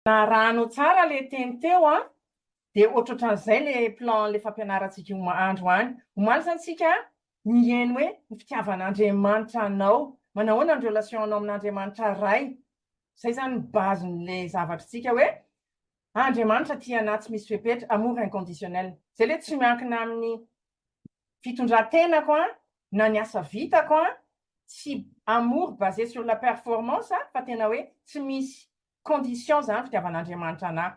Narahanao tsara le teny teo an, dia ohatrohatran'izay le plan le fampianarantsika androany. Omaly izany tsika nihaino hoe ny fitiavan'Andriamanitra anao, manahoana ny relation anao amin'Andriamanitra Ray. Izay izany ny base n'le zavatritsika hoe Andriamanitra tia anah tsy misy fepetra, amour inconditionnel. Izay le tsy miankina amin'ny fitondran-tenako an, na ny asa vitako an, tsy amour basé sur la performance fa tena hoe tsy misy condition zany fitiavan'Andriamanitra anah.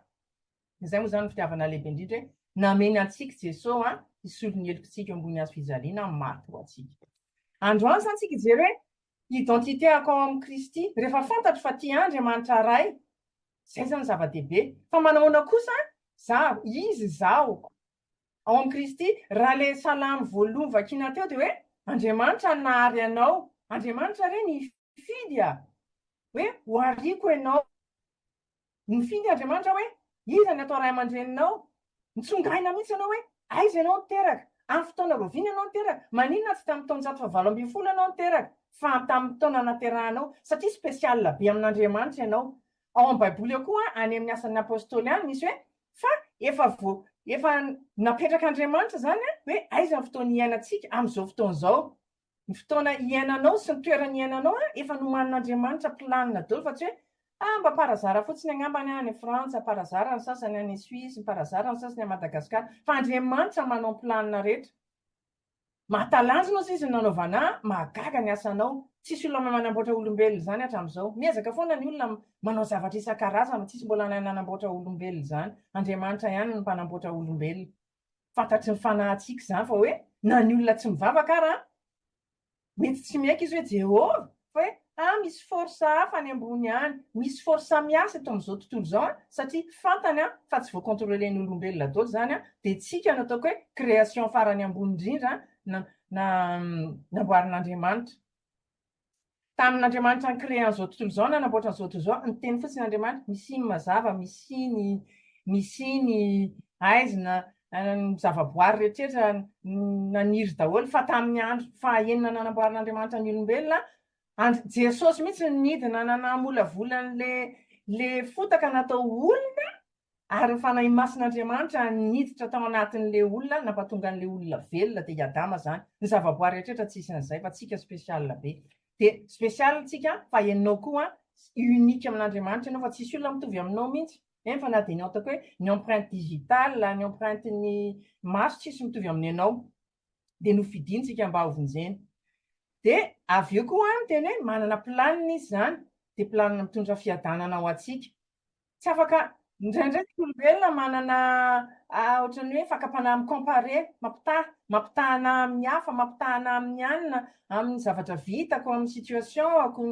Izay moa zany ny fitiavana lehibe indrindra hoe nameny antsika Jeso an, hisolo ny helokintsika eo ambony hazo fijaliana maty ho antsika. Androany zany tsika hijery hoe identité ako ao amin'i Kristy, rehefa fantatro fa tia Andriamanitra Ray, zay zany zava-dehibe. Fa manahoana kosa zaho, izy zaho ao amin'i Kristy, raha le salamo voalohany vakiana teo dia hoe Andriamanitra nahary anao, Andriamanitra re nifidy a! hoe ho ariako ianao. Nifidy Andriamanitra hoe iza ny atao ray aman-dreninao. Nitsongaina mihitsy ianao hoe aiza ianao niteraka, amin'ny fotoana rahoviana ianao niteraka, maninona tsy tamin'ny taonjato fahavalo ambin'ny folo ianao niteraka fa tamin'ny taona naterahanao, satria spécial be amin'Andriamanitra ianao. Ao amin'ny Baiboly ao koa, any amin'ny Asan'ny Apostoly any, misy hoe fa efa vo, efa napetrak'Andriamanitra izany hoe aiza ny fotoana iainantsika amin'izao fotoana izao. Ny fotoana iainanao sy ny toerana iainanao efa nomanin'Andriamanitra planina daholo fa tsy hoe ah mba par hasard fotsiny angambany any Frantsa, par hasard ny sasany any Suisse, par hasard ny sasany any Madagascar fa Andriamanitra manao ny planina rehetra. Mahatalanjona ozy izy ny nanaovana ahy, mahagaga ny asanao. Tsisy olona mahay manamboatra olombelona izany hatramin'izao. Miezaka foana ny olona manao zavatra isan-karazany fa tsisy mbola nahay nanamboatra olombelona izany. Andriamanitra ihany no mpanamboatra olombelona. Fantatry ny fanahintsika izany fa hoe na ny olona tsy mivavaka ara mety tsy miaiky izy hoe Jehovah fa hoe ah misy force hafa any ambony any, misy force miasa eto amin'izao tontolo izao an, satria fantany an fa tsy voa-controler-n'ny olombelona daholo izany an, dia tsika no ataoko hoe création farany ambony indrindra na na namboarin'Andriamanitra. Tamin'Andriamanitra ni-créer an'izao tontolo izao, nanamboatra an'izao tontolo izao, niteny fotsiny Andriamanitra, misia ny mazava, misia ny, misia ny haizina, ny zavaboary rehetrretra naniry daholo, fa tamin'ny andro fahaenina nanamboaran'Andriamanitra ny olombelona, and Jesosy mihitsy no nidina nanamolavola an'le le fotaka natao olona, Ary ny Fanahy Masin'Andriamanitra niditra tao anatin'ilay olona nampatonga an'ilay olona velona dia i Adama izany. Ny zavaboary rehetra tsisy an'izay fa tsika spécial be. Dia spécial tsika fa ianao koa unique amin'Andriamanitra ianao fa tsisy olona mitovy aminao mihitsy. Eny fa na dia ny ataoko hoe ny empreinte digitale, ny empreinte ny maso tsisy mitovy amin'ny anao. Dia nofidiny tsika mba hovonjena. Dia avy eo koa miteny hoe manana planina izy izany. Dia planina mitondra fiadanana ho antsika. Tsy afaka, indraindray ny olombelona manana ohatran'ny hoe fakam-panahy mi-comparer, mampitaha, mampitaha anà amin'ny hafa, mampitaha anà amin'ny anona, amin'ny zavatra vitako, amin'ny situation-ako,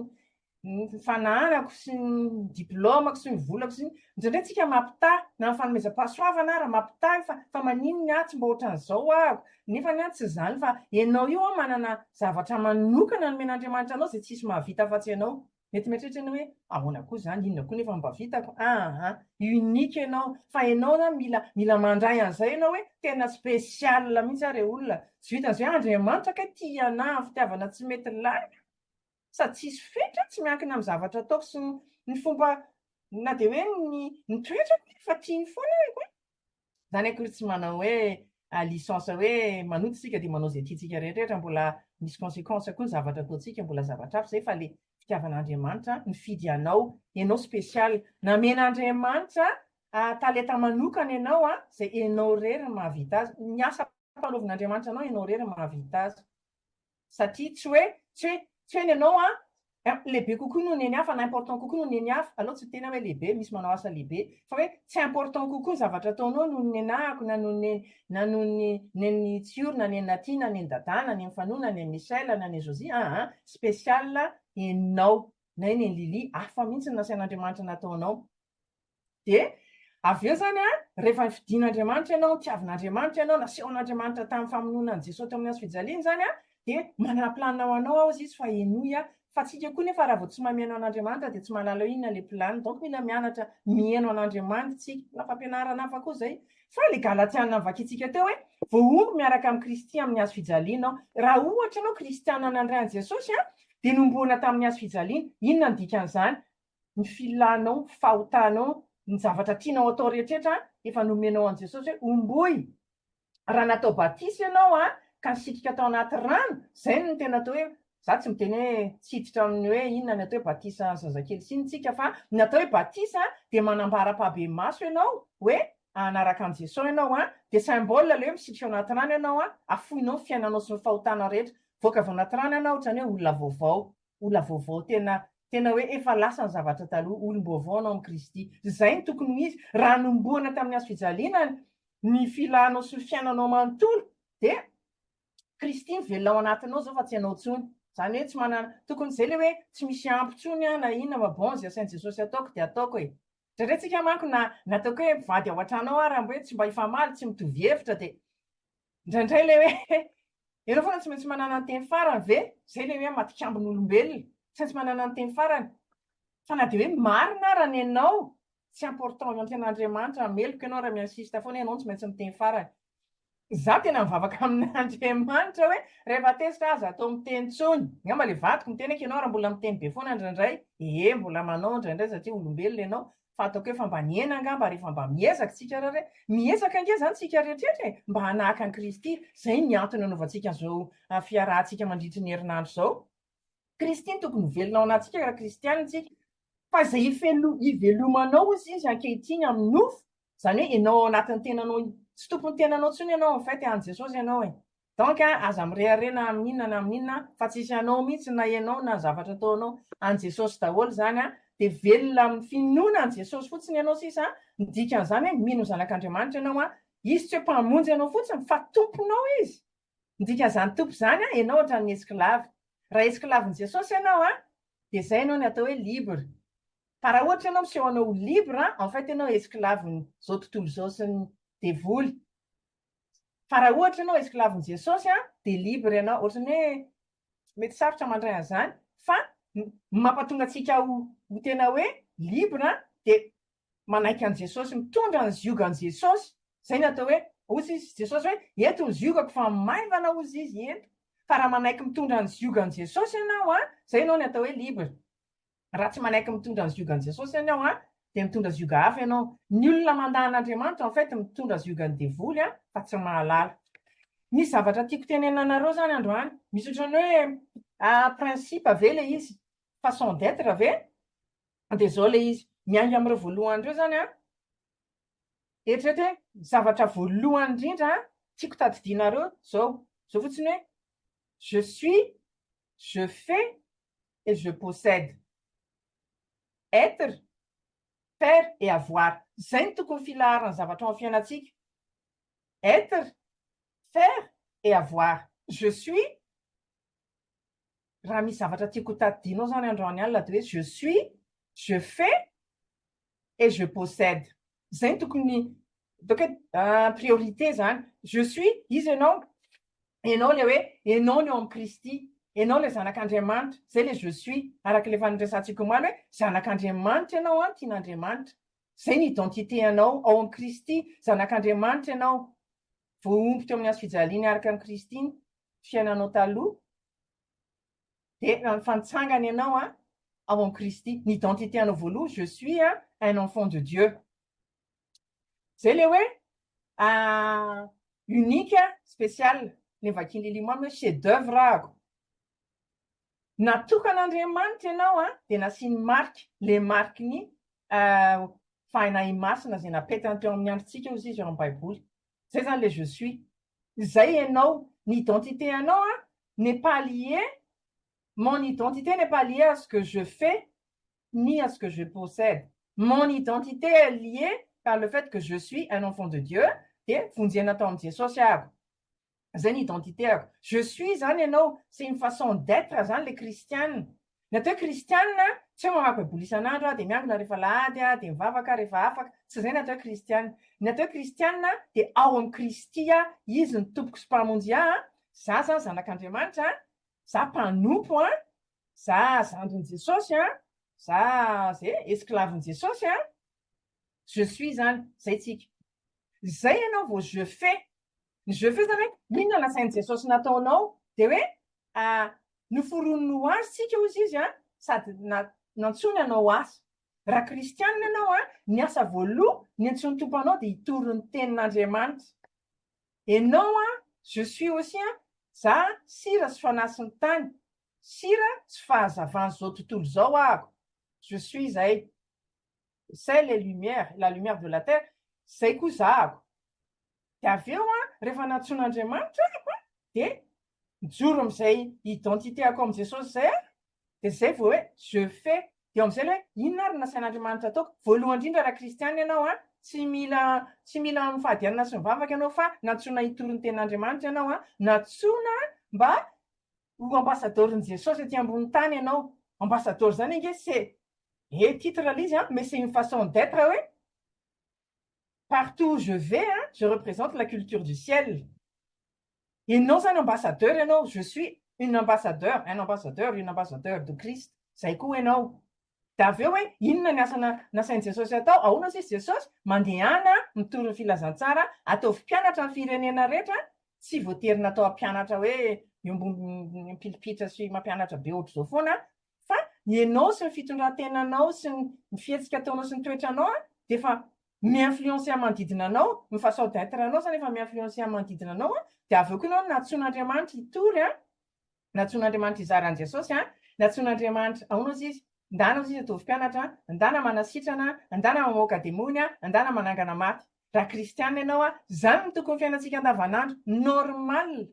ny fananako sy ny diplaomako sy ny volako sy ny, indraindray tsika mampitaha, na ny fanomezam-pahasoavana ara mampitaha fa fa maninona aho tsy mba ohatran'izao aho, nefa ny ahy tsy izany fa ianao io an manana zavatra manokana nomen'Andriamanitra anao izay tsisy mahavita afa-tsy ianao. Mety mieritreritra ianao hoe ahoana koa izany, inona koa nefa mba vitako? Aha, unique ianao, fa ianao zany mila mila mandray an'izay ianao hoe tena spécial mihitsy aho re olona, tsy vitan'izay hoe Andriamanitra kay tia anah amin'ny fitiavana tsy mety lany sady tsisy fetra, tsy miankina amin'ny zavatra ataoko sy ny fomba na dia hoe ny ny toetrako fa tiany foana aho e. Zany akory tsy manao hoe licence hoe manota isika dia manao izay tiantsika rehetra, mbola misy consequence koa ny zavatra ataontsika, mbola zavatra hafa izay fa le fitiavan'Andriamanitra nifidy anao, ianao spécial, namen'Andriamanitra talenta manokana ianao izay ianao irery no mahavita azy, ny asa ampanaovin'Andriamanitra anao ianao irery no mahavita azy. Satria tsy hoe, tsy hoe, tsy hoe ny anao an, lehibe kokoa noho ny an'ny hafa na important kokoa noho ny an'ny hafa, aleo tsy hiteny aho hoe lehibe, misy manao asa lehibe, fa hoe tsy important kokoa ny zavatra ataonao noho ny anahako na noho ny na noho ny nen'i Tsiory na nen'i Naty na nen'i Dada na nen'i Fano na nen'i Michel na nen'i Josie, aa, spécial enao na hoe nen'i Lily, hafa mihitsy ny nasain'Andriamanitra nataonao. Dia avy eo izany an, rehefa nofidin'Andriamanitra ianao, notiavin'Andriamanitra ianao, nasehon'Andriamanitra tamin'ny famonoana an'i Jesoa teo amin'ny hazo fijaliana izany an, dia manana planina ho anao aho hozy izy fa henoy aho. Fa tsika koa nefa raha vao tsy mahay mihaino an'Andriamanitra dia tsy mahalala hoe inona ilay planina. Donc mila mianatra mihaino an'Andriamanitra tsika. Mbola fampianarana hafa koa izay. Fa ilay Galatiana novakintsika teo hoe voahombo miaraka amin'i Kristy amin'ny hazo fijaliana aho. Raha ohatra ianao kristiana nandray an'i Jesosy an, dia nohomboana tamin'ny hazo fijaliana. Inona no dikan'izany? Ny filanao, ny fahotanao. Ny zavatra tianao atao rehetrretra efa nomenao an'i Jesosy hoe homboy. Raha natao batisa ianao an, ka nisitrika tao anaty rano, izay no tena atao hoe, za tsy miteny hoe tsy hiditra amin'ny hoe inona ny atao hoe batisa zazakely sy ny tsika fa ny atao hoe batisa dia manambara ampahibemaso ianao hoe hanaraka an'i Jesosy ianao an, dia symbole ilay hoe misitrika ao anaty rano ianao an, afoinao ny fiainanao sy ny fahotana rehetra, mivoaka avy ao anaty rano ianao ohatran'ny hoe olona vaovao, olona vaovao tena tena hoe efa lasa ny zavatra taloha, olom-baovao anao amin'i Kristy. Izay no tokony ho izy. Raha nombohana tamin'ny hazo fijaliana ny filanao sy ny fiainanao manontolo dia Kristy mivelona ao anatinao izao fa tsy ianao intsony. Izany hoe tsy manana, tokony izay ilay hoe tsy misy ampy intsony aho na inona fa bon izay asain'i Jesosy ataoko dia ataoko e. Indraindray tsika manko na na ataoko hoe mpivady ao an-trano ao ary mba hoe tsy mba hifamaly, tsy mitovy hevitra dia indraindray ilay hoe ianao foana tsy maintsy manana ny teny farany ve? Izay ilay hoe matikambon'olombelona, tsy maintsy manana ny teny farany. Fa na dia hoe marina ara ny anao, tsy important eo anatrehan'Andriamanitra, meloka ianao raha mi-insiste foana ianao no tsy maintsy miteny farany. Izaho tena mivavaka amin'Andriamanitra hoe rehefa tezitra aza atao miteny intsony. Angamba ilay vadiko miteny hoe ianao raha mbola miteny be foana indraindray, ee mbola manao indraindray satria olombelona ianao, fa ataoko hoe efa mba nihena angamba ary efa mba miezaka isika raha re. Miezaka ange izany isika rehetrarehetra e, mba hanahaka an'i Kristy. Izay ny antony anaovantsika an'izao fiarahantsika mandritry ny herinandro izao. Kristy no tokony ho velona ao anatintsika raha kristiana isika. Fa izay ivelomanao hozy izy ankehitriny amin'ny nofo, izany hoe ianao ao anatin'ny tenanao, tsy tompon'ny tenanao intsony ianao en fait, an'i Jesosy ianao e. Donc aza mirehareha na amin'inona na amin'inona fa tsisy anao mihitsy na ianao na ny zavatra ataonao, an'i Jesosy daholo izany an, dia velona amin'ny finoana an'i Jesosy fotsiny ianao sisa, ny dikan'izany hoe mino ny Zanak'Andriamanitra ianao an, Izy tsy hoe mpamonjy anao fotsiny fa Tomponao Izy. Ny dikan'izany Tompo izany an, ianao ohatran'ny esclave. Raha esclave-n'i Jesosy ianao an, dia izay ianao ny atao hoe libre. Fa raha ohatra ianao miseho anao ho libre, en fait ianao esclave-n'izao tontolo izao sy ny devoly. Fa raha ohatra ianao esclave-n'i Jesosy an, dia libre ianao. Ohatran'ny hoe mety sarotra mandray an'izany, fa ny mampatonga antsika ho ho tena hoe libre dia manaiky an'i Jesosy, mitondra ny ziogan'i Jesosy. Izay ny atao hoe, hozy izy Jesosy hoe, ento ny ziogako fa maivana hozy izy, ento. Fa raha manaiky mitondra ny ziogan'i Jesosy ianao an, izay ianao ny atao hoe libre. Raha tsy manaiky mitondra ny ziogan'i Jesosy ianao an, dia mitondra zioga hafa ianao. Ny olona mandà an'Andriamanitra en fait mitondra ziogan'ny devoly an, fa tsy mahalala. Misy zavatra tiako tenenina anareo izany androany. Misy ohatran'ny hoe principe ve ilay izy? Façon d'être ve? Dia izao ilay izy, miainga amin'ireo voalohany ireo izany an, eritrereto hoe ny zavatra voalohany indrindra tiako tadidianareo izao, izao fotsiny hoe je suis, je fais et je possède. Être, faire et avoir. Izay no tokony filaharan'ny zavatra ao amin'ny fiainantsika. Être, faire et avoir. Je suis, Raha misy zavatra tiako ho tadidianao izany androany alina dia hoe je suis, je fais et je possède. Izay no tokony ataoko hoe priorité izany. Je suis, iza ianao? Ianao ilay hoe ianao ny ao amin'i Kristy, ianao ilay zanak'Andriamanitra, izay ilay je suis. Araka ilay efa niresahantsika omaly hoe zanak'Andriamanitra ianao an, tian'Andriamanitra. Izay ny identité anao ao amin'i Kristy, zanak'Andriamanitra ianao. Voahombo teo amin'ny hazo fijaliana araka an'i Kristy ny fiainanao taloha. Dia fa nitsangana ianao an, ao amin'i Kristy. Ny identité anao voalohany, je suis un enfant de Dieu. Zay le hoe unique, spécial. Le vakin'i Lily Mamy hoe chef d'oeuvre ahako. Natokan'Andriamanitra ianao an, dia nasiany marika, le mariky ny Fanahy Masina izay napetany teo amin'ny androntsika hozy izy ao amin'ny Baiboly. Zay zany le je suis. Izay ianao, ny identité anao an, n'est pas lié, mon identité n'est pas liée à ce que je fais ni à ce que je possède. Mon identité est liée par le fait que je suis un enfant de Dieu dia vonjena tao amin'i Jesosy ahako. Zay ny identité-ako. Je suis zany ianao, c'est une façon d'être zany le kristiana. Ny atao hoe kristiana, tsy hoe mamaky baiboly isan'andro aho, dia miangona rehefa alahady aho, dia mivavaka aho rehefa afaka. Tsy izay ny atao hoe kristiana. Ny atao hoe kristiana dia ao amin'i Kristy aho, Izy no Tompoko sy Mpamonjy ahy, za zany zanak'Andriamanitra, za mpanompo an, za zandrin'i Jesosy an, za ze esclave-n'i Jesosy an, je suis zany, zay tsika. Zay ianao vao je fais. Ny je fais zany hoe inona nasain'i Jesosy nataonao? Dia hoe noforoniny ho azy tsika hozy izy an, sady nantsoiny hanao asa. Raha kristianina ianao an, ny asa voaloha niantsoan'ny Tompo anao dia hitory ny tenin'Andriamanitra. Ianao an, je suis aussi an, za sira sy fanasin'ny tany, sira sy fahazavan'izao tontolo izao ahako, je suis izay, sel et lumière, la lumière de la terre, zay koa zahako. Dia avy eo an, rehefa nantsoin'Andriamanitra ahako an, dia mijoro amin'izay identité-ako amin'i Jesosy izay aho, dia izay vao hoe je fais. Dia eo amin'izay ilay hoe inona ary no nasain'Andriamanitra ataoko? Voalohany indrindra raha kristiana ianao an, tsy mila tsy mila mifady hanina sy mivavaka ianao fa nantsoina hitory ny tenin'Andriamanitra ianao an, nantsoina mba ho ambasadaorin'i Jesosy ety ambony tany ianao. Ambasadaoro izany ange c'est eh titre ilay izy an, mais c'est une façon d'être hoe partout où je vais an, je représente la culture du ciel. Ianao zany ambassadeur ianao, je suis une ambassadeur, un ambassadeur, une ambassadeur de Christ, zay koa ianao. Dia avy eo hoe inona ny asa nasain'i Jesosy atao, ahoana hoy izy Jesosy, mandehana mitory ny filazantsara, ataovy mpianatra ny firenena rehetra, tsy voatery natao hampianatra hoe eo ambony pilipitra sy mampianatra be ohatr'izao foana, fa ianao sy ny fitondran-tenanao sy ny fihetsika ataonao sy ny toetranao dia efa mi-influencer ny manodidina anao, ny façon d'être anao zany efa mi-influencer ny manodidina anao an, dia avy eo koa ianao nantsoin'Andriamanitra hitory an, nantsoin'Andriamanitra hizara an'i Jesosy an, nantsoin'Andriamanitra, ahoana ozy izy? Ndana ozy izy ataovy mpianatra, ndana manasitrana, ndana mamoaka demony, ndana manangana maty. Raha kristiana ianao an, zany no tokony fiainantsika andavanandro, normal.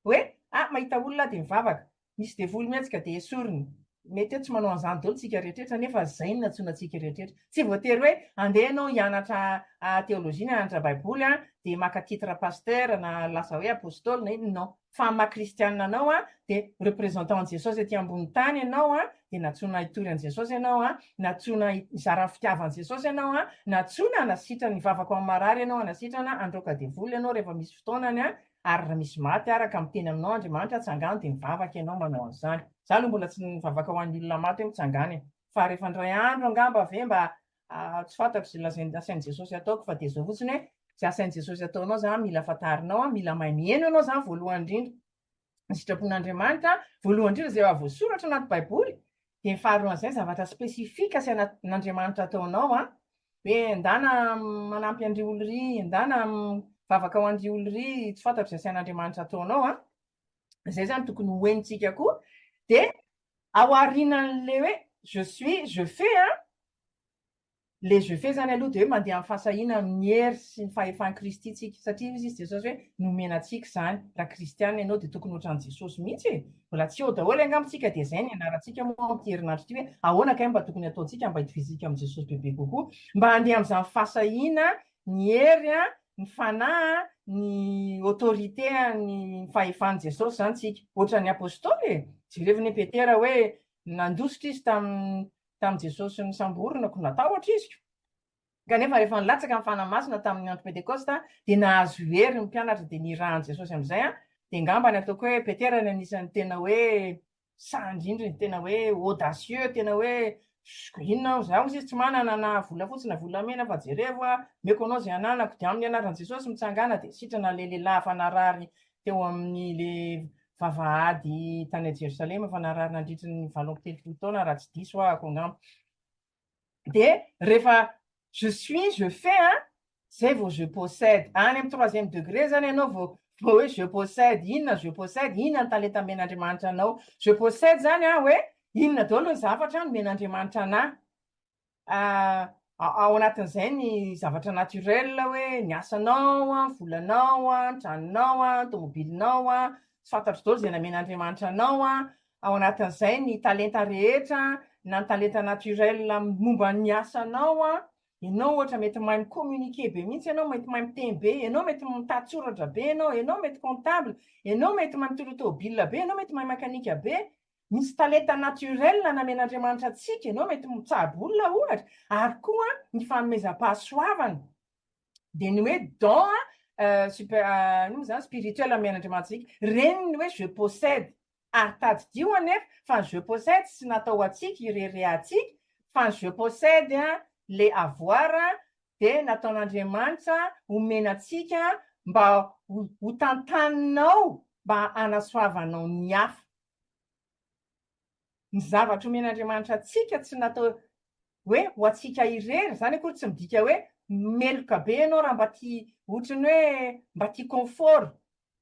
Hoe ah mahita olona aho dia mivavaka, misy devoly mihetsika dia esoriny. Mety hoe tsy manao an'izany daholo tsika rehetrarehetra nefa izay no nantsoina antsika rehetrarehetra. Tsy voatery hoe andeha ianao hianatra théologie na hianatra baiboly dia maka titre pasteur na lasa hoe apostoly na inona, non. Fa amin'ny maha kristianina anao dia représentant an'i Jesosy ety ambony tany ianao dia nantsoina hitory an'i Jesosy ianao, nantsoina hizara ny fitiavan'i Jesosy ianao, nantsoina hanasitrana, hivavaka ho an'ny marary ianao, hanasitrana, handroaka devoly ianao rehefa misy fotoanany. Ary raha misy maty ara ka miteny aminao Andriamanitra atsangano dia mivavaka ianao manao an'izany. Za aloha mbola tsy nivavaka ho an'ny olona maty hoe mitsangàna e. Fa rehefa indray andro angamba ve mba tsy fantako izay lazain'i asain'i Jesosy ataoko fa dia izao fotsiny hoe izay asain'i Jesosy ataonao zany mila fantarinao an, mila mahay miheno ianao zany voalohany indrindra ny sitrapon'Andriamanitra, voalohany indrindra izay efa voasoratra anaty baiboly, dia ny faharoan'izay zavatra spécifique asain'Andriamanitra ataonao an, hoe ndana manampy an-dry olo ry, ndana mivavaka ho an-dry olo ry, tsy fantatro izay asain'Andriamanitra ataonao an, izay zany tokony ho henontsika koa, dia ao aorianan'ilay hoe je suis, je fais an, Le je fais zany aloha dia hoe mandeha amin'ny fahasahiana amin'ny hery sy ny fahefan'i Kristy tsika satria hoy izy Jesosy hoe nomena antsika izany, raha kristiana ianao dia tokony ohatran'i Jesosy mihitsy e! Mbola tsy eo daholo angamba tsika dia izay ny ianarantsika moa amin'ity herinandro ity hoe ahoana kay mba tokony hataontsika mba hitovizantsika amin'i Jesosy bebe kokoa mba handeha amin'izany fahasahiana ny hery ny fanahy ny autorité ny fahefan'i Jesosy izany tsika ohatran'ny apostoly e! Jerevina i Petera hoe nandositra izy tamin'ny Tamin'i Jesosy nosamborina ko natahotra izy ko. Kanefa rehefa nilatsaka ny Fanahy Masina tamin'ny andro Pentekosta dia nahazo hery ny mpianatra dia nirahan'i Jesosy amin'izay an, dia angamba ny ataoko hoe Petera ny anisan'ny tena hoe sahy indrindra e, tena hoe audacieux, tena hoe inona aho, izaho izy tsy manana na volafotsy na volamena fa jerevo aho, omeko anao izay ananako, dia amin'ny anaran'i Jesosy mitsangàna dia sitrana ilay lehilahy efa narary teo amin'ny le vavahady tany a Jerosalema fa narary nandritry ny 38 taona raha tsy diso ahako angamba. Dia rehefa je suis, je fais an, zay vao je possède. Any amin'ny troisième degré zany ianao vao vao hoe je possède. Inona je possède? Inona ny talenta omen'Andriamanitra anao? Je possède zany an hoe inona daholo ny zavatra nomen'Andriamanitra anah. Ao anatin'izay ny zavatra naturel hoe ny asanao, ny volanao, ny tranonao, ny tomobilinao, tsy fantatro daholo izay namen'Andriamanitra anao, ao anatin'izay ny talenta rehetra na ny talenta naturel momba ny asanao, ianao ohatra mety mahay mi-communiquer be mihitsy ianao, mety mahay miteny be, ianao mety mitatsoratra be ianao, ianao mety comptable, ianao mety mahay mitondra tômôbila be, ianao mety mahay makanika be, Misy talenta naturel namen'Andriamanitra antsika, ianao mety mitsabo olona ohatra, ary koa ny fanomezam-pahasoavana, dia ny hoe don super inona moa izany spirituel amen'Andriamanitra antsika, ireny ny hoe je possède, ary tadidio anefa fa ny je possède tsy natao ho antsika irerehantsika, fa ny je possède le avoir dia nataon'Andriamanitra homena antsika mba ho tantaninao mba hanasoavanao ny hafa. Ny zavatra omen'Andriamanitra antsika tsy natao. hoe ho antsika irery, izany akory tsy midika hoe meloka be ianao raha mba tia ohatran'ny hoe mba tia confort,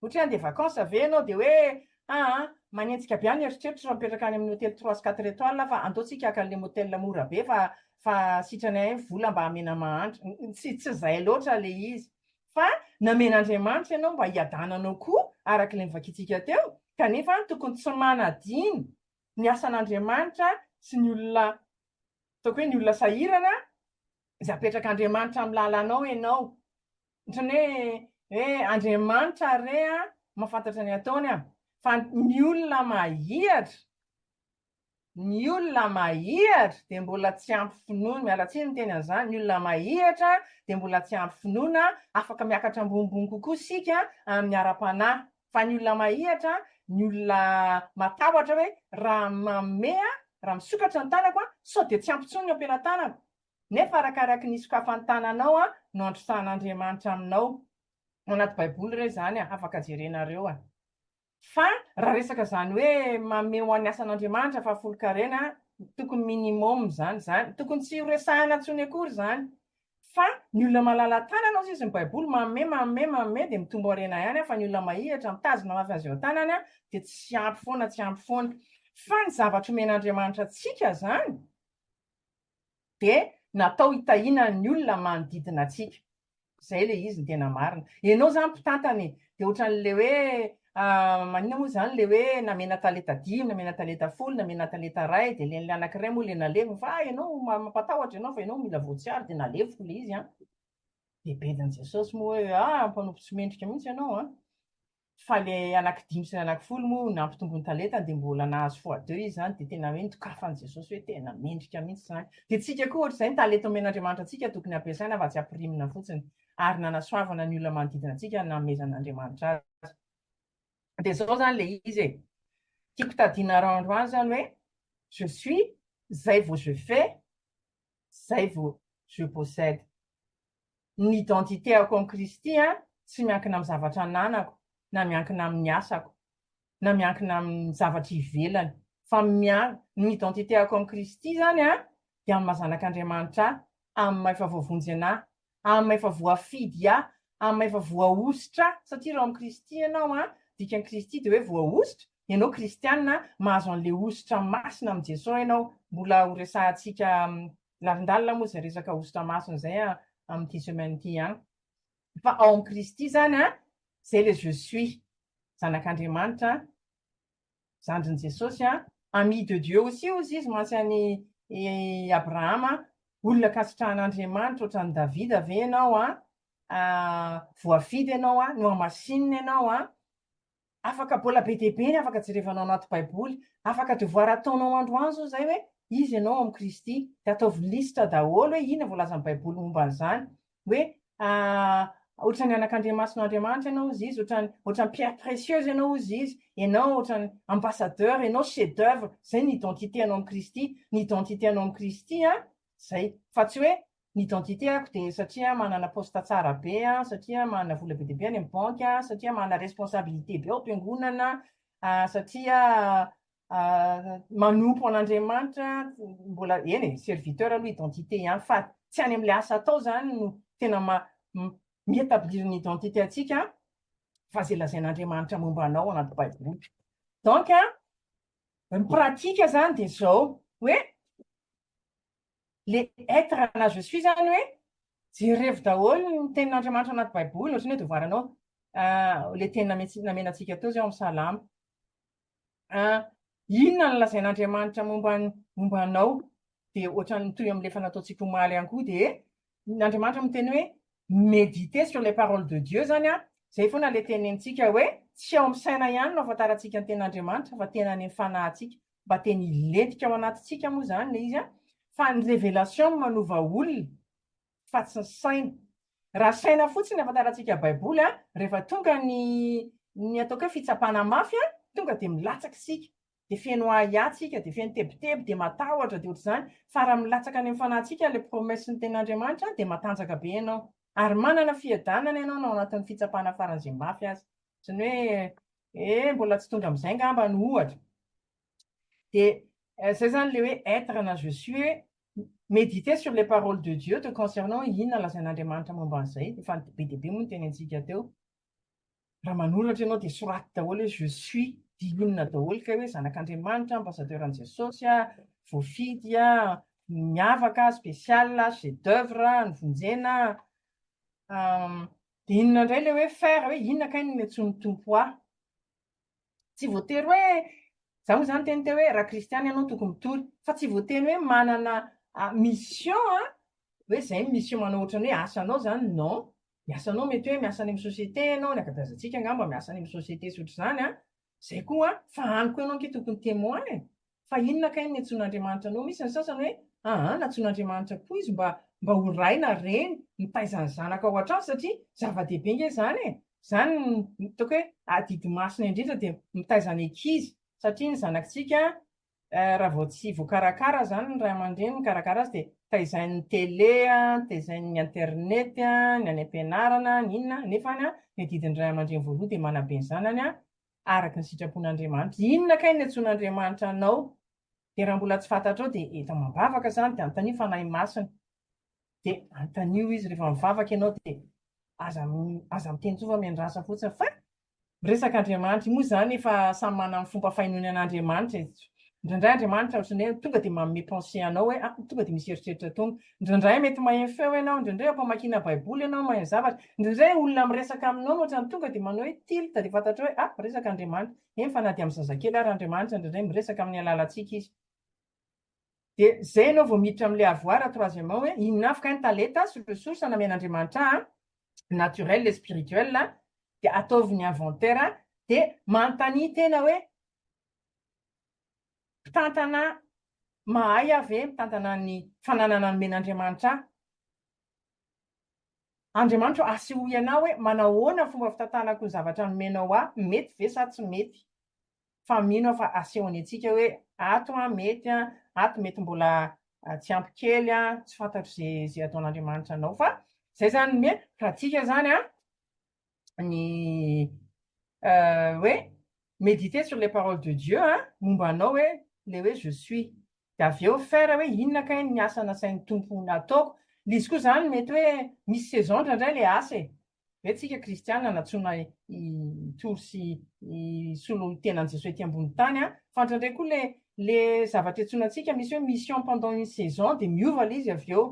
ohatra hoe handeha vacances ve ianao dia hoe aa manenjika be ahy ny eritreritro raha mipetraka any amin'ny hotely trois sy quatre étoiles fa andao tsika haka an'ilay motel mora be fa fa sitrany ahy ny vola mba hamena mahantra, tsy tsy izay loatra ilay izy fa namen'Andriamanitra ianao mba hiadananao koa araka ilay novakintsika teo kanefa tokony tsy manadino ny asan'Andriamanitra sy ny olona ataoko hoe ny olona sahirana izay apetrak'Andriamanitra amin'ny lalanao ianao. Ohatran'ny hoe hoe Andriamanitra re a mahafantatra ny ataony a. Fa ny olona mahihatra, ny olona mahihatra dia mbola tsy ampy finoana, miala tsiny miteny an'izany, ny olona mahihatra dia mbola tsy ampy finoana, afaka miakatra ambonimbony kokoa isika amin'ny ara-panahy. Fa ny olona mahihatra, ny olona matahotra hoe raha manome aho, raha misokatra ny tanako aho, sao dia tsy ampy intsony ny am-pelatanako. Nefa arakaraky ny isokafan'ny tananao no androsahan'Andriamanitra aminao. Ao anaty baiboly re izany a, afaka jerenareo a. Fa raha resaka izany hoe manome ho an'ny asan'Andriamanitra fahafolonkarena, tokony minimum izany, izany tokony tsy ho resahana intsony akory izany. Fa ny olona malala-tanana hozy izy ny baiboly manome manome manome dia mitombo harena ihany fa ny olona mahihatra mitazona mafy azy eo an-tanany dia tsy ampy foana tsy ampy foana. Fa ny zavatra omen'Andriamanitra antsika izany dia natao hitahiana ny olona manodidina antsika. Izay ilay izy ny tena marina. Ianao izany mpitantana e, dia ohatran'ilay hoe maninona moa izany ilay hoe namena talenta dimy, namena talenta folo, namena talenta iray, dia ilay anankiray moa ilay naleviny fa ah ianao mampatahotra ianao fa ianao mila voatsiary dia naleviko ilay izy an. Dia bedin'i Jesosy moa hoe ah mpanompo tsy mendrika mihitsy ianao an. Fa ilay anankidimy sy ny anankifolo moa nampitombo ny talentany dia mbola nahazo fois deux izy izany dia tena hoe nodokafan'i Jesosy hoe tena mendrika mihitsy izany. Dia tsika koa ohatr'izay ny talenta omen'Andriamanitra antsika tokony hampiasaina fa tsy ampirimina fotsiny ary nanasoavana ny olona manodidina antsika ny nanomezan'Andriamanitra azy. Dia izao izany ilay izy e. Tiako tadiana androany izany hoe je suis, zay vao je fais, zay vao je possède. Ny identité-ako amin'i Kristy tsy miankina amin'ny zavatra ananako, na miankina amin'ny asako, na miankina amin'ny zavatra ivelany, fa ny identité-ako amin'i Kristy izany dia amin'ny maha zanak'Andriamanitra ahy, amin'ny maha efa voavonjy an'ahy, amin'ny maha efa voafidy ahy, amin'ny maha efa voahosotra ahy, satria raha ao amin'i Kristy ianao, dikan'i Kristy dia hoe voahosotra, ianao kristiana mahazo an'ilay hosotra masina amin'i Jesoa ianao, mbola horesahantsika Lalindalina moa izay resaka hosotra masina izay amin'ity semaine ity ihany. Fa ao amin'i Kristy izany an, izay ilay je suis, zanak'Andriamanitra, zandrin'i Jesosy an, ami de Dieu aussi hozy izy mantsy an'i Abrahama, olona ankasitrahan'Andriamanitra ohatran'i Davida ve ianao an, voafidy ianao an, nohamasinina ianao an, Afaka bola be dia be ny afaka jerevanao anaty baiboly, afaka devoir ataonao androany zao zay hoe iza ianao ao amin'i Kristy, dia ataovy lisitra daholo hoe inona voalazan'ny baiboly momba an'izany, hoe ohatran'ny anak'Andriamason'Andriamanitra ianao hozy izy, ohatran'ny ohatran'ny pierre précieuse ianao hozy izy, ianao ohatran'ny ambassadeur, ianao chef d'oeuvre, zay ny identité anao amin'i Kristy, ny identité anao amin'i Kristy an, zay, fa tsy hoe Ny identité ako dia satria manana poste tsara be aho, satria manana vola be dia be any amin'ny banky aho, satria manana responsabilité be ao am-piangonana, satria manompo an'Andriamanitra, mbola eny e, serviteur aloha identité ihany fa tsy any amin'ilay asa atao izany no tena mi-établir ny identité antsika fa izay lazain'Andriamanitra momba anao ao anaty baiboly. Donc ny pratique izany dia izao hoe Le être na je suis zany hoe jerevo daholo ny tenin'Andriamanitra anaty baiboly ohatran'ny hoe devoir anao le teny namena antsika teo zao amin'ny salamo. Inona no lazain'Andriamanitra momba momba anao? Dia ohatran'ny mitohy amin'ilay efa nataontsika omaly ihany koa dia Andriamanitra miteny hoe méditer sur les paroles de Dieu zany an, zay foana le tenenintsika hoe tsy ao amin'ny saina ihany no ahafantarantsika ny tenin'Andriamanitra fa tena any amin'ny fanahintsika. Mba teny hilentika ao anatintsika moa izany ilay izy an, fa ny révélation no manova olona fa tsy ny saina. Raha saina fotsiny ny ahafantarantsika baiboly an, rehefa tonga ny ny ataoko hoe fitsapana mafy an, tonga dia milatsaka isika, dia feno ahiahy tsika, dia feno tebiteby, dia matahotra, dia ohatr'izany, fa raha milatsaka any amin'ny fanahintsika ilay promesse ny tenin'Andriamanitra dia matanjaka be ianao, ary manana fiadanana ianao na ao anatin'ny fitsapana faran'izay mafy aza. Tsy ny hoe eh mbola tsy tonga amin'izay angamba no ohatra. Dia izay izany ilay hoe être na je suis hoe Méditer sur les paroles de Dieu te concernant, inona lazain'Andriamanitra momba an'izay? Efa be dia be moa ny tenentsika teo. Raha manoratra ianao dia soraty daholo hoe je suis, dia inona daholo kay hoe zanak'Andriamanitra, ambassadeur an'i Jesosy, voafidy, miavaka, spécial, chef d'oeuvre, novonjena. Dia inona indray ilay hoe faire, hoe inona kay no niantsoan'ny Tompo ahy? Tsy voatery hoe, za moa zany niteny teo hoe raha kristiana ianao tokony mitory, fa tsy voatery hoe manana mission an, hoe zay ny mission manao ohatran'ny hoe asanao zany, non, ny asanao mety hoe miasa any amin'ny société ianao, ny ankabeazantsika angamba miasa any amin'ny société sy ohatr'izany an, zay koa an, fa any koa ianao ange tokony témoin e, fa inona kay no niantsoan'Andriamanitra anao, misy ny sasany hoe aa nantsoin'Andriamanitra koa izy mba mba ho ray na reny mitaiza ny zanaka ao an-trano satria zava-dehibe ange izany e, izany no ataoko hoe adidy masina indrindra dia mitaiza ny ankizy satria ny zanakitsika raha vao tsy voakarakara izany ny ray aman-dreny mikarakara azy dia taizain'ny télé, taizain'ny internet, ny any am-pianarana, ny inona, nefa ny adidin'ny ray aman-dreny voalohany dia manabe ny zanany araka ny sitrapon'Andriamanitra. Inona kay no niantsoan'Andriamanitra anao? Dia raha mbola tsy fantatrao dia eto amam-bavaka izany dia anontanio Fanahy Masina. Dia anontanio izy rehefa mivavaka ianao dia aza aza miteny intsony fa miandrasa fotsiny fa miresaka Andriamanitra. Moa izany efa samy manana ny fomba fahenoany an'Andriamanitra e. Indraindray Andriamanitra ohatran'ny hoe tonga dia manome pensée anao hoe ah tonga dia misy eritreritra tonga. Indraindray mety maheno feo ianao, indraindray eo am-pamakiana baiboly ianao maheno zavatra, indraindray olona miresaka aminao no ohatran'ny tonga dia manao hoe tilt dia fantatrao hoe ah miresaka Andriamanitra. Eny fa na dia amin'ny zazakely ary Andriamanitra indraindray miresaka amin'ny alalantsika izy. Dia izay ianao vao miditra amin'ilay avoir troisièmement hoe inona avy kay ny talenta sy ressources namen'Andriamanitra ahy naturel et spirituel dia ataovy ny inventaire dia manontania tena hoe mpitantana mahay aho ve mitantana ny fananana nomen'Andriamanitra ahy? Andriamanitra ô, asehoy anah hoe manahoana ny fomba fitantanako ny zavatra nomenao ahy, mety ve sa tsy mety? Fa mino aho fa asehony antsika hoe ato an mety an, ato mety mbola tsy ampy kely an, tsy fantatro ze ze ataon'Andriamanitra anao fa zay zany ny pratique zany an, ny hoe méditer sur les paroles de Dieu an, momba anao hoe le hoe je suis, de avy eo faire hoe inona kay ny asa nasain'ny Tompo nataoko, le izy koa zany mety hoe misy saison indraindray le asa e, hoe tsika kristiana nantsoina hitory sy hisolo tena an'i Jesoa ety ambony tany an, fa indraindray koa le le zavatra iantsoana antsika misy hoe mission pendant une saison de miova le izy avy eo,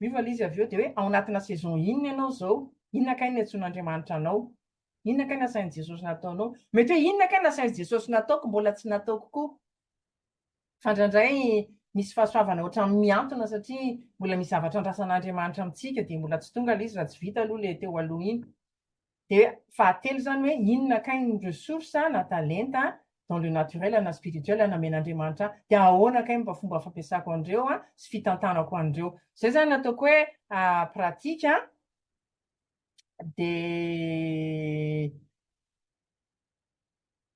Miova ilay izy avy eo dia hoe ao anatina saison inona ianao izao? Inona kay no niantsoan'Andriamanitra anao? Inona kay nasain'i Jesosy nataonao? Mety hoe inona kay nasain'i Jesosy nataoko mbola tsy nataoko koa? Fa indraindray misy fahasoavana ohatran'ny mihantona satria mbola misy zavatra andrasan'Andriamanitra amintsika dia mbola tsy tonga ilay izy raha tsy vita aloha ilay teo aloha iny. Dia fahatelo izany hoe inona kay ny ressource na talenta dans le naturel na spirituel namen'Andriamanitra ahy, dia ahoana kay mba fomba fampiasako an'ireo sy fitantanako an'ireo. Izay izany no ataoko hoe pratique dia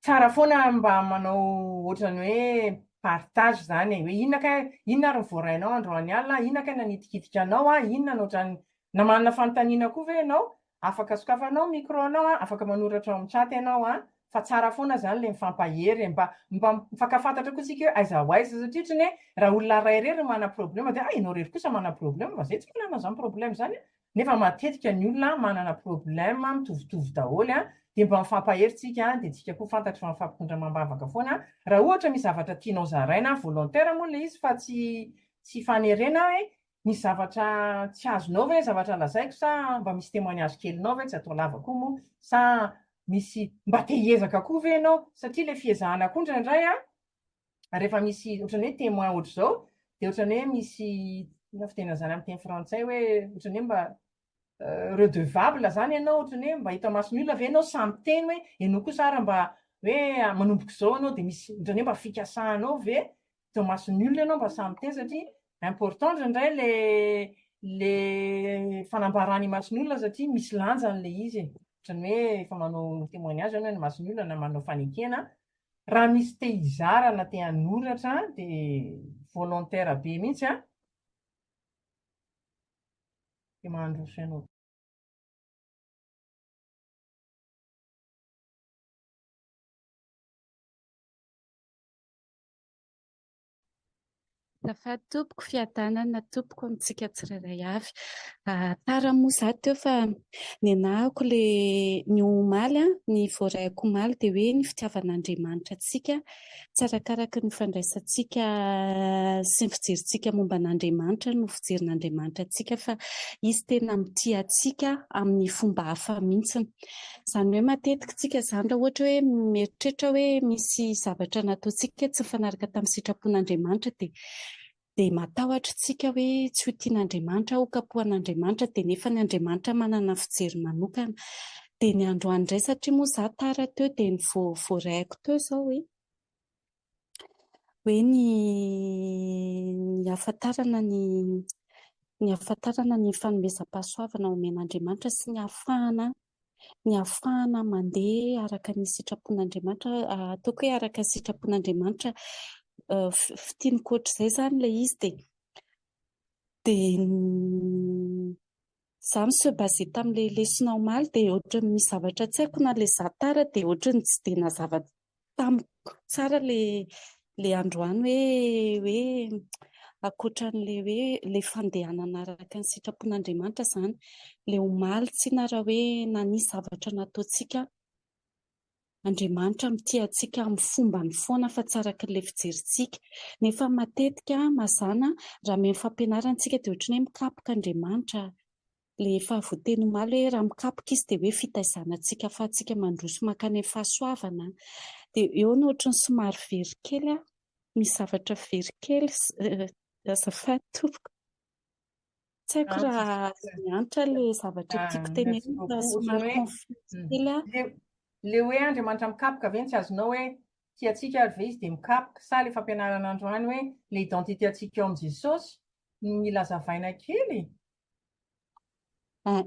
Tsara foana mba manao ohatran'ny hoe partage izany e, hoe inona kay, inona ary ny voarainao androany alina, inona kay nanitikitika anao an, inona no ohatran'ny, na manana fanontaniana koa ve ianao, afaka sokafanao ny micro-nao an, afaka manoratra ao amin'ny chat ianao an, fa tsara foana izany ilay mifampahery e, mba mba mifankafantatra koa isika hoe aiza ho aiza, satria ohatran'ny hoe raha olona iray irery no manana problème dia ah ianao irery kosa manana problème fa izay tsy manana an'izany problème izany an, Nefa matetika ny olona manana problème mitovitovy daholo an, dia mba mifampahery tsika dia tsika koa fantatro fa mifampitondra amam-bavaka foana, raha ohatra misy zavatra tianao zaraina, volontaire moa ilay izy fa tsy tsy fanerena hoe misy zavatra tsy azonao ve ny zavatra lazaiko sa mba misy témoignage kelinao ve, tsy atao lava koa moa, sa misy mba te hiezaka koa ve ianao satria ilay fiezahana koa indraindray an, rehefa misy ohatran'ny hoe témoin ohatr'izao dia ohatran'ny hoe misy inona fitenenana izany amin'ny teny frantsay hoe ohatran'ny hoe mba redevable izany ianao ohatran'ny hoe mba hita mason'ny olona ve ianao sahy miteny hoe ianao kosa ary mba hoe manomboka izao ianao dia misy ohatran'ny hoe mba fikasanao ve hita mason'ny olona ianao mba sahy miteny satria important indraindray le le fanambarana imason'ny olona satria misy lanjany ilay izy e ohatran'ny hoe efa manao témoignage ianao eny imason'ny olona na manao fanekena Raha misy te hizara na te hanoratra dia volontaire be mihitsy an! Dia mandroso ianao. Azafady tompoko, fiadanana tompoko amintsika tsirairay avy. Tara moa za teo fa nenahako le ny omaly, ny voaraiko omaly dia hoe ny fitiavan'Andriamanitra antsika tsy arakaraky ny fandraisantsika sy ny fijerintsika momba an'Andriamanitra no fijerin'Andriamanitra antsika fa Izy tena mitia antsika amin'ny fomba hafa mihitsy. Izany hoe matetika isika izany raha ohatra hoe mieritreritra hoe misy zavatra nataontsika tsy nifanaraka tamin'ny sitrapon'Andriamanitra dia dia matahotra isika hoe tsy ho tian'Andriamanitra, ho kapohan'Andriamanitra dia nefa ny Andriamanitra manana fijery manokana. Dia ny androany indray satria moa izaho tara teo dia ny vao voaraiko teo izao hoe hoe ny ny hahafantarana ny ny hahafantarana ny fanomezam-pahasoavana omen'Andriamanitra sy ny hahafahana ny hahafahana mandeha araka ny sitrapon'Andriamanitra, ataoko hoe araka ny sitrapon'Andriamanitra fintiniko ohatr'izay izany ilay izy dia dia Za mi-se baser tamin'ilay lesona omaly dia ohatran'ny misy zavatra tsy haiko na ilay za tara dia ohatran'ny tsy dia nazava tamiko tsara ilay ilay androany hoe hoe ankoatran'ilay hoe ilay fandehanana araka ny sitrapon'Andriamanitra izany ilay omaly tsinona raha hoe nanisy zavatra nataontsika Andriamanitra mitia antsika amin'ny fombany foana fa tsy araka ilay fijerintsika. Nefa matetika, mazàna, raha mihaino fampianarana isika dia ohatran'ny hoe mikapoka Andriamanitra. Ilay efa voateny omaly hoe raha mikapoka Izy dia hoe fitaizana antsika ahafahantsika mandroso mankany amin'ny fahasoavana. Dia eo no ohatran'ny somary very kely aho. Misy zavatra very kely, azafady tompoko. Tsy haiko raha miantra ilay zavatra tiako tenenina fa somary confus kely aho. Ilay hoe Andriamanitra mikapoka ve no tsy azonao hoe tia antsika ary ve izy dia mikapoka sa ilay fampianarana androany hoe ilay identité antsika ao amin'i Jesosy no mila azavaina kely?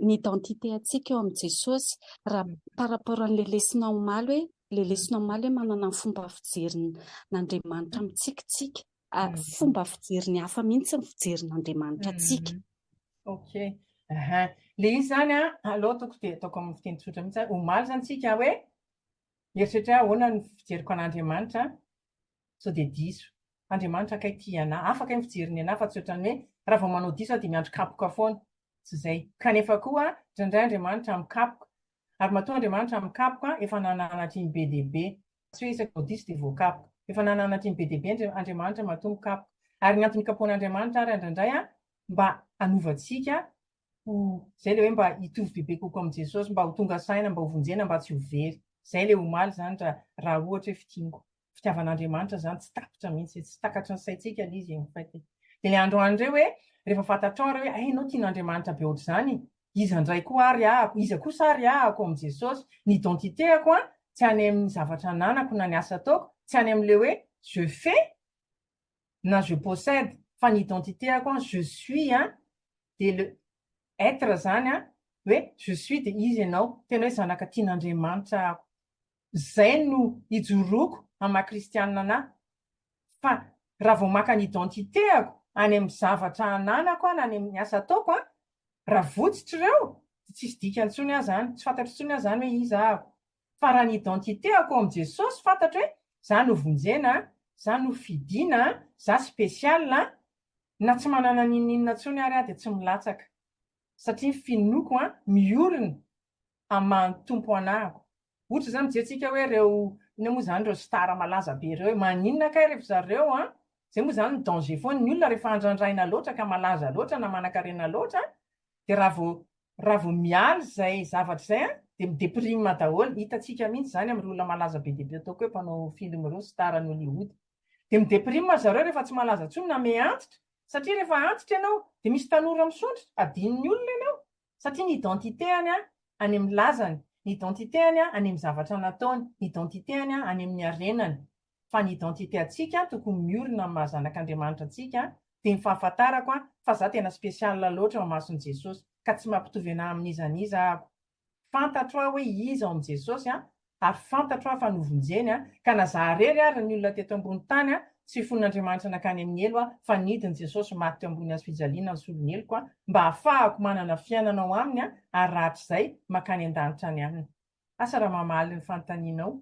Ny identité antsika ao amin'i Jesosy raha par rapport an'ilay lesona omaly hoe ilay lesona omaly hoe manana ny fomba fijerin'Andriamanitra amintsika isika. Fomba fijeriny hafa mihitsy ny fijerin'Andriamanitra antsika. Ok. Aha. Le izy zany an, aleo ataoko dia ataoko amin'ny fiteny tsotra mihitsy, omaly zany tsika hoe mieritreritra hoe ahoana ny fijeriko an'Andriamanitra sao dia diso. Andriamanitra kay tia anà, hafa kay ny fijeriny anà fa tsy ohatran'ny hoe raha vao manao diso aho dia miandry kapoka foana. Tsy izay. Kanefa koa indraindray Andriamanitra mikapoka. Ary matoa Andriamanitra mikapoka efa nananatra iny be dia be. Tsy hoe isaky vao diso dia voakapoka. Efa nananatra iny be dia be Andriamanitra matoa mikapoka. Ary ny antony ikapohan'Andriamanitra ary indraindray mba hanova antsika ho, izay ilay hoe mba hitovy bebe kokoa amin'i Jesosy, mba ho tonga saina, mba ho vonjena, mba tsy ho very. Izay ilay omaly izany raha raha ohatra hoe fintiniko. Fitiavan'Andriamanitra izany tsy tapitra mihitsy, tsy takatry ny saintsika ilay izy en fait. Dia ilay androany indray hoe rehefa fantatrao ary hoe hay ianao tian'Andriamanitra be ohatr'izany, Iza indray koa ary ahako? Iza kosa ary ahako ao amin'i Jesosy? Ny identité-ako an, tsy any amin'ny zavatra ananako na ny asa ataoko, tsy any amin'ilay hoe je fais na je possède, fa ny identité-ako an, je suis an, dia le être izany an, hoe je suis dia iza ianao? Tena hoe zanaka tian'Andriamanitra aho. Izay no ijoroako amin'ny maha kristianina anah. Fa raha vao maka ny identité-ako any amin'ny zavatra ananako aho na any amin'ny asa ataoko an, raha votsotra ireo dia tsisy dikany intsony aho izany, tsy fantatro intsony aho izany hoe iza aho. Fa raha ny identité-ako ao amin'i Jesosy fantatro hoe za novonjena, za nofidina, za spécial, na tsy manana n'inon'inona intsony ary aho dia tsy milatsaka. Satria ny finoako an, miorina amin'ny maha ny Tompo anahako. Ohatra izany mijery tsika hoe ireo inona moa izany ireo star malaza be ireo hoe maninona kay rehefa zareo an, izay moa izany ny danger foana, ny olona rehefa andrandraina loatra ka malaza loatra na manankarena loatra dia raha vao raha vao miala izay zavatra izay an dia mi-deprime daholo, hitantsika mihitsy izany amin'ireo olona malaza be dia be ataoko hoe mpanao film ireo star any Hollywood dia mi-deprime zareo rehefa tsy malaza intsony na miha-antitra satria rehefa antitra ianao dia misy tanora misondrotra, adinon'ny olona ianao Satria ny identité-any any amin'ny lazany, ny identité-any any amin'ny zavatra nataony, ny identité-any any amin'ny harenany. Fa ny identité antsika tokony miorina amin'ny maha zanak'Andriamanitra antsika dia ny fahafantarako fa za tena spécial loatra eo amason'i Jesosy ka tsy mampitovy anah amin'iza n'iza aho. Fantatro aho hoe iza ao amin'i Jesosy ary fantatro aho fa novonjeny aho, ka na za rery ary ny olona teto ambony tany tsy fon'Andriamanitra nankany amin'ny helo aho fa nidiny Jesosy maty teo ambony hazo fijaliana nisolo ny heloko aho mba hahafahako manana fiainana ao aminy ary rahatrizay mankany an-danitra any aminy. Asa raha mamaly ny fanontanianao.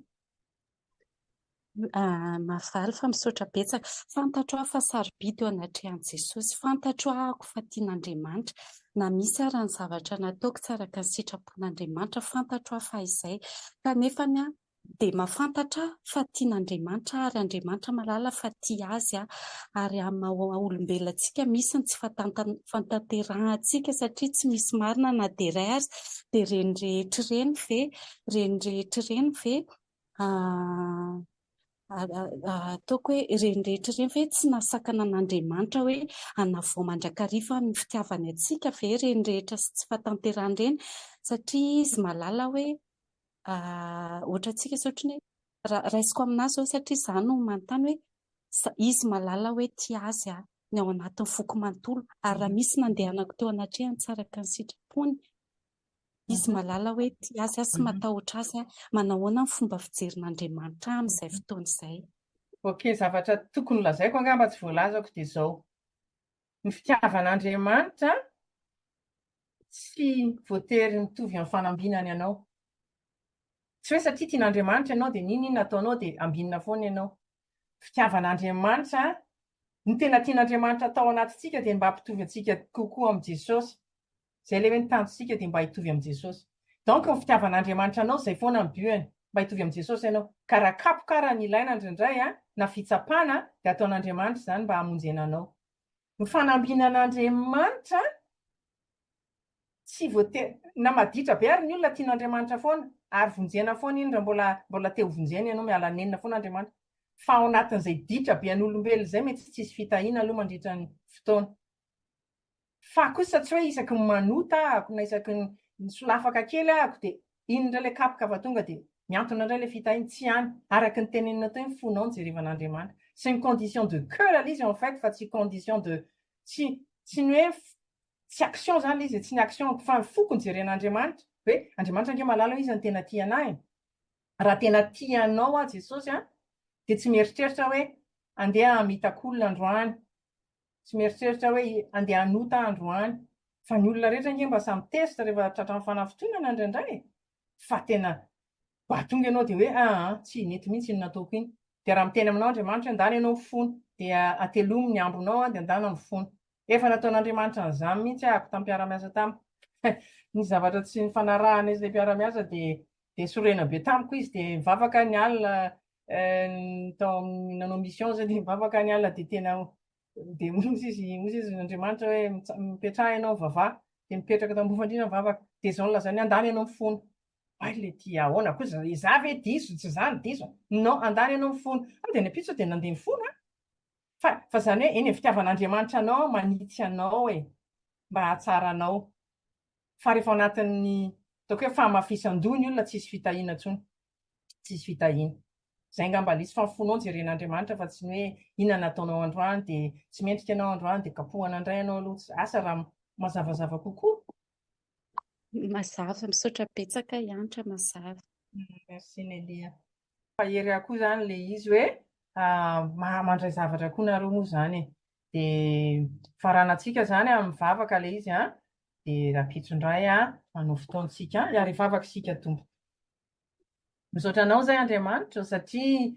Mahafaly fa misaotra betsaka. Fantatro aho fa sarobidy eo anatrehan'i Jesosy. Fantatro aho fa tian'Andriamanitra. Na misy ara ny zavatra nataoko tsy araka ny sitrapon'Andriamanitra, fantatro aho fa izay. Kanefa ny ahy dia mahafantatra aho fa tian'Andriamanitra aho ary Andriamanitra mahalala fa tia azy aho. Ary amin'ny maha olombelona antsika misy ny tsy fahatanterahantsika satria tsy misy marina na dia iray aza. Dia ireny rehetra ireny ve, ireny rehetra ireny ve Ataoko hoe ireny rehetra ireny ve tsy nahasakana an'Andriamanitra hoe hanavao mandrakariva ny fitiavany antsika ve ireny rehetra sy tsy fahatanterahana ireny? Satria izy mahalala hoe ohatra antsika izao ohatran'ny hoe raha raisiko aminahy izao satria izaho no manontany hoe izy mahalala hoe tia azy aho ny ao anatin'ny foko manontolo ary raha misy nandehanako teo anatrehany tsy araka ny sitrapony Izy mahalala hoe tia azy aho sy matahotra azy aho. Manahoana ny fomba fijerin'Andriamanitra ahy amin'izay fotoana izay? Ok, zavatra tokony lazaiko angamba tsy voalazako dia izao, ny fitiavan'Andriamanitra tsy voatery mitovy amin'ny fanambinany anao. Tsy hoe satria tian'Andriamanitra ianao dia n'inon'inona ataonao dia ambinina foana ianao. Fitiavan'Andriamanitra, ny tena tian'Andriamanitra atao anatintsika dia ny mba hampitovy antsika kokoa amin'i Jesosy. Zay ilay hoe ny tanjontsika dia mba hitovy amin'i Jesosy. Donc ny fitiavan'Andriamanitra anao zay foana ny but-ny, mba hitovy amin'i Jesosy ianao. Ka raha kapoka ara ny ilaina indraindray an, na fitsapana dia ataon'Andriamanitra izany mba hamonjena anao. Ny fanambinan'Andriamanitra tsy voatery, na maditra be ary ny olona tian'Andriamanitra foana, ary vonjena foana iny raha mbola mbola te ho vonjena ianao, miala nenina foana Andriamanitra. Fa ao anatin'izay ditra be an'olombelona izay mety tsy hisy fitahiana aloha mandritra ny fotoana. Fa kosa tsy hoe isaky ny manota ahako na isaky ny misolafaka kely ahako dia iny indray ilay kapoka fa tonga dia mihantona indray ilay fitahiana, tsy any. Araka ny tenenina teo ny fonao no jerevan'Andriamanitra. C'est une condition de cœur ilay izy en fait fa tsy condition de tsy tsy ny hoe tsy action izany ilay izy e, tsy ny action fa ny foko no jeren'Andriamanitra hoe Andriamanitra ange mahalala hoe iza no tena tia anah e. Raha tena tia anao aho Jesosy a, dia tsy mieritreritra hoe andeha hamitaka olona androany, Tsy mieritreritra hoe andeha hanota aho androany. Fa ny olona rehetra ange mba samy tezitra rehefa tratran'ny fanafintohinana indraindray e! Fa tena mba tonga ianao dia hoe aa tsy nety mihitsy iny nataoko iny. Dia raha miteny aminao Andriamanitra hoe andana ianao mifona, dia atelomy ny ambinao dia andana mifona. Efa nataon'Andriamanitra an'izany mihitsy ahako tamin'ny mpiara-miasa tamiko. Ny zavatra tsy nifanarahana izy ilay mpiara-miasa dia dia sorena be tamiko izy dia nivavaka ny alina tao amin'ny nanao mission zay dia nivavaka ny alina dia tena dia hozy izy hozy izy Andriamanitra hoe mipetraha ianao mivavaha dia mipetraka tao ambony fandriana mivavaka dia izao no lazainy andany ianao mifona ay le ty ahoana koa izaho ve diso tsy izaho no diso non andany ianao mifona ah dia ny ampitso dia nandeha nifona fa fa izany hoe eny e fitiavan'Andriamanitra anao manitsy anao e mba hahatsara anao fa rehefa ao anatin'ny ataoko hoe fahamafisan-doha ny olona tsisy fitahiana intsony tsisy fitahiana. Izay angamba ilay izy fa ny fonao no jeren'Andriamanitra fa tsy ny hoe inona nataonao androany dia tsy mendrika ianao androany dia kapohana indray ianao aloha. Tsy asa raha mazavazava kokoa. Mazava, misaotra betsaka Hanitra, mazava. Merci Nelly a. Fa hery ahy koa izany ilay izy hoe mandray zavatra koa nareo moa izany e. Dia faranantsika izany amin'ny vavaka ilay izy an. Dia rahampitso indray an, manao fotoantsika an. Ary hivavaka isika Tompo. Misaotra anao izay Andriamanitra satria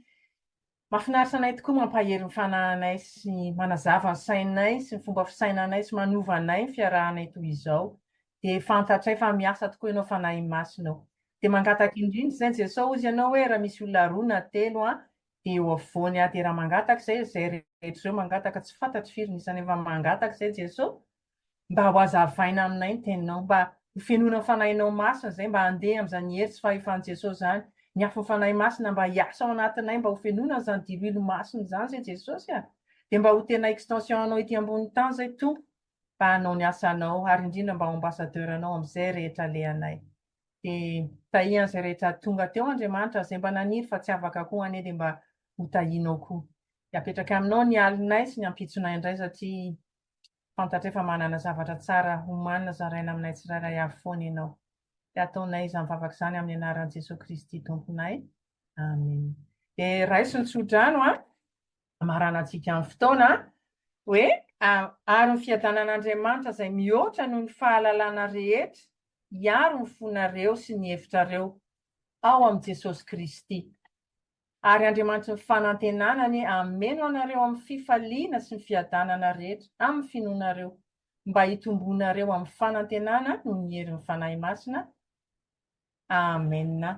mahafinaritra anay tokoa mampahery ny fanahinay sy manazava ny sainay sy ny fomba fisainanay sy manova anay ny fiarahanay toy izao. Dia fantatray fa miasa tokoa ianao Fanahy Masina ô. Dia mangataka indrindra izay Jesoa hozy ianao hoe raha misy olona roa na telo an dia eo afovoany aho dia raha mangataka izay izay rehetra ireo mangataka tsy fantatro firy ny isany efa mangataka izay Jesoa Mba ho hazavaina aminay ny Teninao, mba ho fenoina ny Fanahinao Masina izay mba handeha amin'izany hery sy fahefan'i Jesosy izany, ny afon'ny Fanahy Masina mba hiasa ao anatinay mba ho fenoina an'izany diloilo masina izany izay Jesosy a! Dia mba ho tena extension anao ety ambonin'ny tany izay Tompo, mba hanao ny asanao ary indrindra mba ho ambassadeur anao amin'izay rehetra alehanay. Dia tahian'izay rehetra tonga teo Andriamanitra, izay mba naniry fa tsy afaka koa anie dia mba ho tahianao koa. Dia apetraka aminao ny alinay sy ny ampitsonay indray satria Fantatray fa manana zavatra tsara homanina zaraina aminay tsirairay avy foana Ianao. Dia ataonay izany vavaka izany amin'ny anaran'i Jesoa Kristy Tomponay. Amen. Dia raiso ny tsodrano an, hamaranantsika ny fotoana, hoe ary ny fiadanan'Andriamanitra izay mihoatra noho ny fahalalana rehetra hiaro ny fonareo sy ny hevitrareo ao amin'i Jesosy Kristy. Ary Andriamanitry ny fanantenana anie hameno anareo amin'ny fifaliana sy ny fiadanana rehetra amin'ny finoanareo, mba hitomboanareo amin'ny fanantenana noho ny herin'ny Fanahy Masina. Amena.